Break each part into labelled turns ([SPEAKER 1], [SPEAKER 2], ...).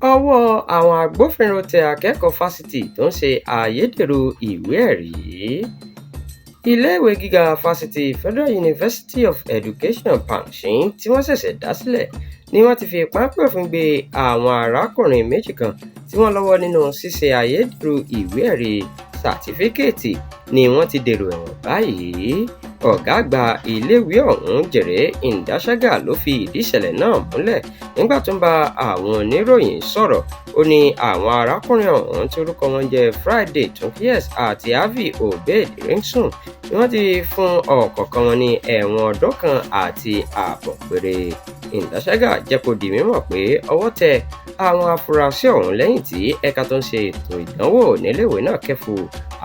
[SPEAKER 1] Ọwọ́ àwọn agbófinró tẹ akẹ́kọ̀ọ́ fásitì tó ń ṣe ayédèrú ìwé-ẹ̀rí. Iléèwé gíga fásitì Federal University of Education Pankshin tí wọ́n ṣẹ̀ṣẹ̀ dá sílẹ̀ ni wọ́n ti fi páńpẹ́ òfin gbé àwọn arákùnrin méjì kan tí wọ́n lọ́wọ́ nínú ṣíṣe ayédèrú ìwé-ẹ̀rí sátífíkẹ́ẹ̀tì ni wọ́n ti dèrò ẹ̀wọ̀n báyìí. Ọ̀gá àgbà iléèwé ọ̀hún Jèrè Ìǹdáṣágà ló fi ìdí ìṣẹ̀lẹ̀ náà múlẹ̀ nígbà tó ń bá àwọn oníròyìn sọ̀rọ̀. Ó ní àwọn arákùnrin ọ̀hún tí orúkọ wọn jẹ́ Friday Tunkies àti Harvey Obed Ringson ni wọ́n ti fún ọ̀kọ̀ọ̀kan wọn ní ẹ̀wọ̀n ọdún kan àti ààbọ̀ péré. Ìǹdáṣágà jẹ́ kó di mímọ̀ pé ọwọ́ tẹ àwọn afurasí ọ̀hún lẹ́yìn tí ẹ̀ka tó ń ṣe ètò ìdánwò níléèwé náà kẹ́fù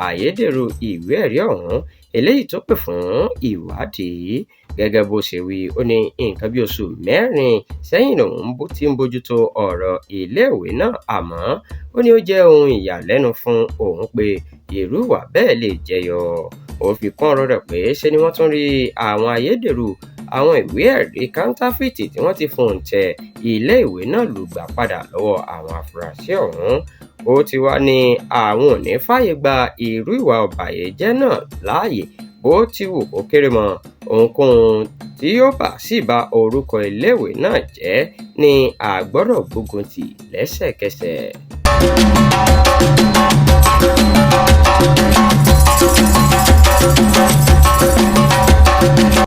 [SPEAKER 1] ayédèrú ìwé-ẹ̀rí ọ̀hún, eléyìí tó pè fún ìwádìí. Gẹ́gẹ́ bó ṣe wí, ó ní nǹkan bí oṣù 4 sẹ́yìn lòun ti ń bójútó ọ̀rọ̀ iléèwé náà, àmọ́ ó ní ó jẹ́ ohun ìyàlẹ́nu fún òun pé irú ìwà bẹ́ẹ̀ lè jẹyọ. Ó fi kún ọ̀rọ̀ rẹ̀ pé ṣe ni wọ́n tún rí àwọn ayédèrú àwọn ìwé-ẹ̀rí kọ́ńtáfìtì tí wọ́n ti fòǹtẹ̀ iléèwé náà lù gbà padà lọ́wọ́ àwọn afurasí ọ̀hún. Ó ti wá ní àwọn ò ní fààyè gba irú ìwà ọ̀bàyéjẹ́ náà láàyè bó ti wù kó kéré mọ́. Ohunkóhun tí yóò bá sì ba orúkọ iléèwé náà jẹ́ ni a gbọ́dọ̀ gbógun tì lẹ́sẹ̀kẹsẹ̀.